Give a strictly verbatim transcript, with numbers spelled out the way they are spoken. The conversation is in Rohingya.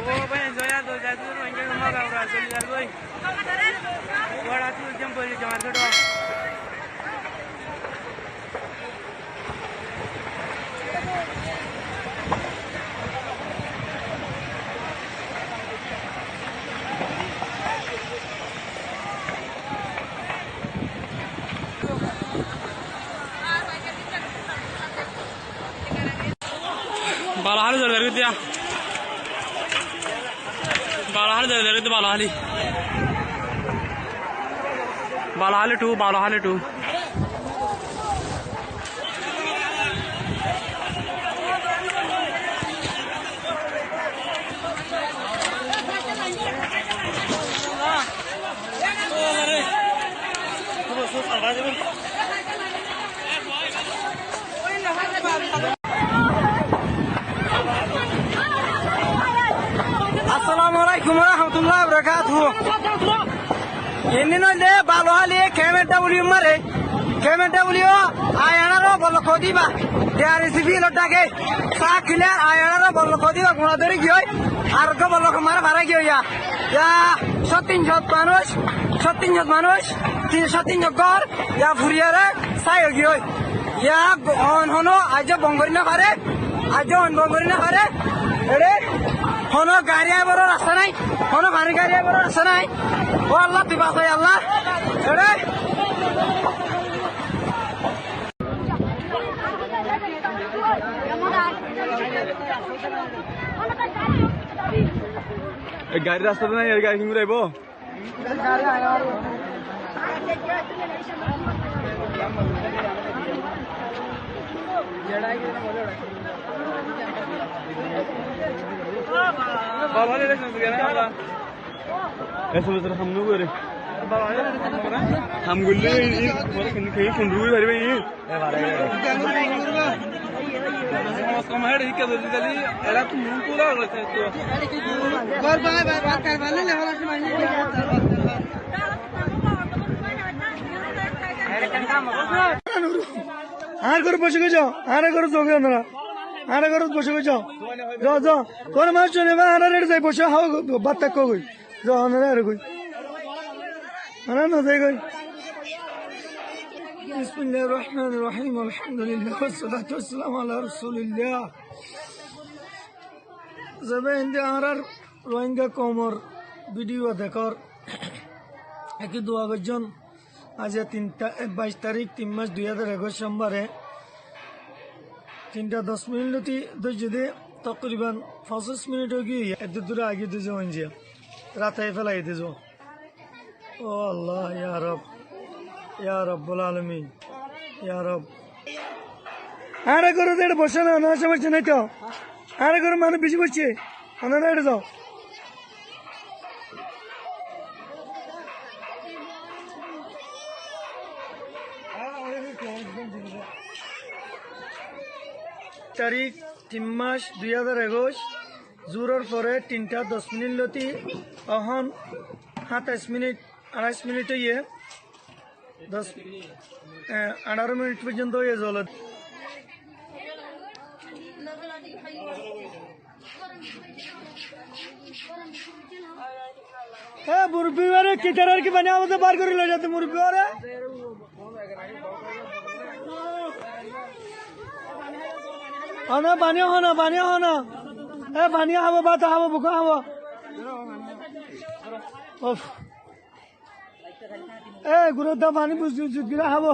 Ó bái, zoya do jadu Rohingya ke mara ura zoli zargoi. Wara tu jam boli jamar kado. Balo háli zori zargoi diya. Balo háli zori zargoi diya, balo háli. Balo háli two, balo háli two. Assalamu alaikum warahmatullahi wabarakatuhu. Endilla óile balo háli K M N W mare, K M N W añára bolo kodiba, D R C P lodda ke, sa clear añára bolo kodiba, guna dóri giyói, ar uggwá bolo mare fara giyói ya. Ya, sóttin zot manúic, sóttin zot manúic, tin, sóttin zot gór, ya furiyóre sai ói giyói. Ya, hon, hono, aijjó bon gorí no fare, aijjó hon bon gorí no fare. Ere, hono gari aibar rasta nai, hono faní gari aibar rasta nai. Ó Allah, tui basai Allah. Ere. E gari rasta nai, e gari kengori aibo? Baba, baba, baba. Eso, eso, ham no gore. Ham golle, e, e, e, e, e, e, e, e, e, e, e, Añárar górot bosí goi zo, añárar górot zo goi onora. Añárar górot bosí goi zo. Zo, zo. Kono manúic no neba, añárar ere zai bosí háo, bát háo goi. Zo, añára ere goi. Añára no zai goi. بسم الله الرحمن الرحيم. الحمد لله والصلاة والسلام على رسول الله. Zebe indi añárar Rohingya koumor video dekór, eki dua goijjón. Aijja tin ta-, e, baic tarík, tin mac, dui házar ekuic, sombare tinta doc minit lóti dóijje de, tokriban foñsic minit ói giyé, eddur dure agi dóijje oinjiya. Rate félai dóijje. Ó Allah, ya Rab, ya Rabbul Alamin, ya Rab. Añára górot ere bosó na, no, somosya nai to. Añára górot manúic beci boiccé. Onora ere zao. Tarík tin mac dui házar ekuic, zuhuror fore tinta doc minit lóti, ehón hátais minit, añçaic minit óiye. Doc, e, añçáro minit foijjonto óiye zolot. E, murubbi ore, ki tarar ki faní hábo de bar gorí loi zate murubbi ore. Ana faní hó na, faní hó na. E, faní hábo, bát hábo, buk hábo. Uff. E, gurá da faní buzdi, zut gurá hábo.